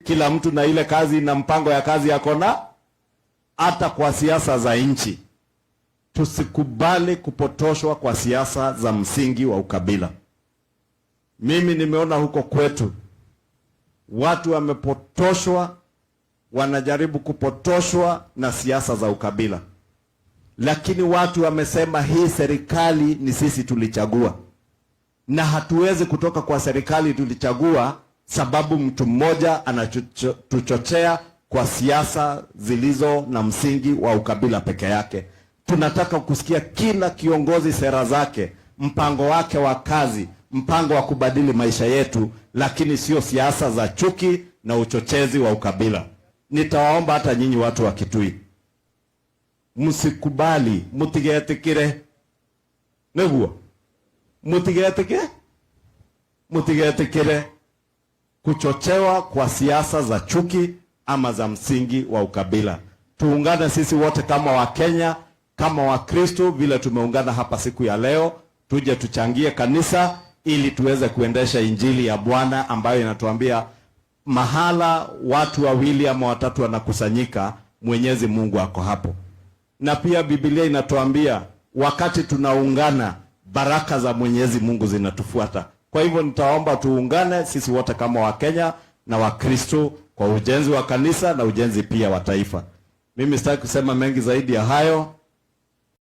Kila mtu na ile kazi na mpango ya kazi yako, na hata kwa siasa za nchi tusikubali kupotoshwa kwa siasa za msingi wa ukabila. Mimi nimeona huko kwetu watu wamepotoshwa, wanajaribu kupotoshwa na siasa za ukabila, lakini watu wamesema hii serikali ni sisi tulichagua, na hatuwezi kutoka kwa serikali tulichagua sababu mtu mmoja anatuchochea kwa siasa zilizo na msingi wa ukabila peke yake. Tunataka kusikia kila kiongozi sera zake, mpango wake wa kazi, mpango wa kubadili maisha yetu, lakini sio siasa za chuki na uchochezi wa ukabila. Nitawaomba hata nyinyi watu wa Kitui, msikubali, mutigetikire niguo mutigetike mutigetikire kuchochewa kwa siasa za chuki ama za msingi wa ukabila. Tuungane sisi wote kama Wakenya, kama Wakristo, vile tumeungana hapa siku ya leo, tuje tuchangie kanisa ili tuweze kuendesha injili ya Bwana ambayo inatuambia mahala watu wawili ama watatu wanakusanyika, Mwenyezi Mungu ako hapo. Na pia Biblia inatuambia wakati tunaungana, baraka za Mwenyezi Mungu zinatufuata. Kwa hivyo nitaomba tuungane sisi wote kama Wakenya na Wakristo kwa ujenzi wa kanisa na ujenzi pia wa taifa. Mimi sitaki kusema mengi zaidi ya hayo.